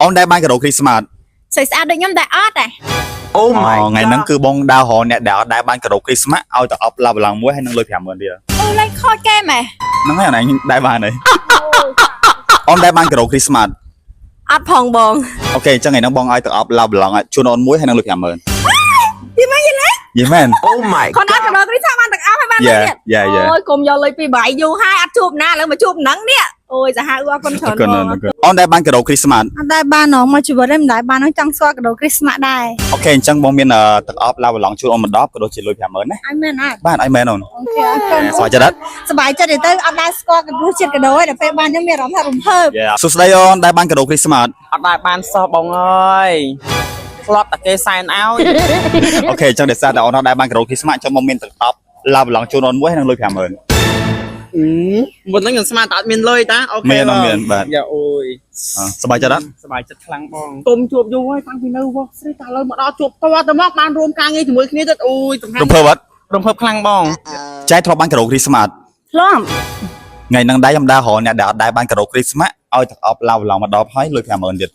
អូនដែលបានកាដូគ្រីស្មាត ស្អាតស្អាតដូចខ្ញុំតែអត់ដែរ Oh my ថ្ងៃហ្នឹងគឺបងដើររកអ្នកដែលអត់ដែលបានកាដូគ្រីស្មាតឲ្យទៅអប់ឡាប់ឡង់មួយហើយនឹងលុយ50000រៀល អូលេងខូចគេម៉េះ ហ្នឹងហើយអានេះដែលបានហើយអូនដែលបានកាដូគ្រីស្មាត អត់ផងបង OK អញ្ចឹងថ្ងៃហ្នឹងបងឲ្យទៅអប់ឡាប់ឡង់ជូនអូនមួយហើយនឹងលុយ50000យីមែនយីមែន Oh my ខនអត់កាដូគ្រីស្មាតបានទាំងអស់ហើយបានលុយទៀត Yeah. អូយគុំយកលុយពីបាយយូរហើយអត់ជួបណាឥឡូវមកជួបហ្នឹងនេះអូយសាហាវអរគុណច្រើន អរគុណអរគុណអូនដែលបានកាដូគ្រីស្មាត អត់ដែលបានហ្មងមកជីវិតឯងមិនដែលបានហ្នឹងចង់ស្គាល់កាដូគ្រីស្មាស់ដែរ OK អញ្ចឹងបងមានទឹកអប់ឡាវឡង់ជូនអូនមួយដបក៏ដូចជាលុយ50000ណា ឲ្យមែនអត់ បាទឲ្យមែនអូន OK អរគុណ សប្បាយចិត្តអត់ សប្បាយចិត្តទេទៅអត់ដែលស្គាល់រសជាតិកាដូឯងដល់ពេលបានខ្ញុំមានអារម្មណ៍ថារំភើប សួស្តីអូនដែលបានកាដូគ្រីស្មាត អត់ដែលបានសោះបងអើយធ្លាប់តែគេសែនឲ្យ OK អញ្ចឹងដោយសារតែអូនអត់ដែលបានកាដូគ្រីស្មាតអញ្ចឹងមកមានទឹកអប់ឡាវឡង់ជូនអូនមួយហើយនឹងលុយ50000 មុនហ្នឹងខ្ញុំស្មានតែអត់មានលុយតា OK មាន បង មានបាទ យ៉ាអូយ សប្បាយចិត្តអត់ សប្បាយចិត្តខ្លាំងបងទុំជួបយូរហើយតាំងពីនៅ Walk Street តែឥឡូវមកដល់ជួបតទៅមកបានរួមការងារជាមួយគ្នាទៀតអូយសំខាន់ រំភើបអត់ រំភើបខ្លាំងបង ចែកធ្លាប់បានកាដូគ្រីស្មាត ធ្លាប់ ថ្ងៃហ្នឹងដែរខ្ញុំដើររកអ្នកដែលអត់ដែលបានកាដូគ្រីស្មាតឲ្យទឹកអប់ឡាវឡង់មួយដបហើយលុយ50000ទៀត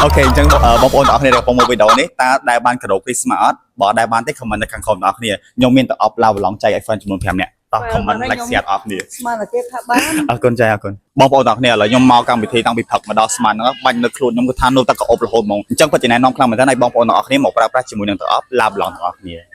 OK អញ្ចឹងបងប្អូនទាំងអស់គ្នាដែលកំពុងមើលវីដេអូនេះតើដែលបានកាដូគ្រីស្មាតអត់បើអត់ដែលបានទេ comment នៅខាងក្រោមទាំងអស់គ្នាខ្ញុំមានទឹកអប់ឡាវឡង់ចែកឲ្យ fan ចំនួន5នាក់តោះ comment like share ទាំងអស់គ្នា ស្មានតែគេថាបាន អរគុណចៃអរគុណបងប្អូនទាំងអស់គ្នាឥឡូវខ្ញុំមកកម្មវិធីតាំងពីព្រឹកមកដល់ស្មានហ្នឹងបាញ់នៅខ្លួនខ្ញុំគឺថានៅតែក្អប់រហូតហ្មងអញ្ចឹងពិតជាណែនាំខ្លាំងមែនតើឲ្យបងប្អូនទាំងអស់គ្នាមកប្រើប្រាស់ជាមួយនឹងទឹកអប់ឡាបឡង់ទាំងអស់គ្នា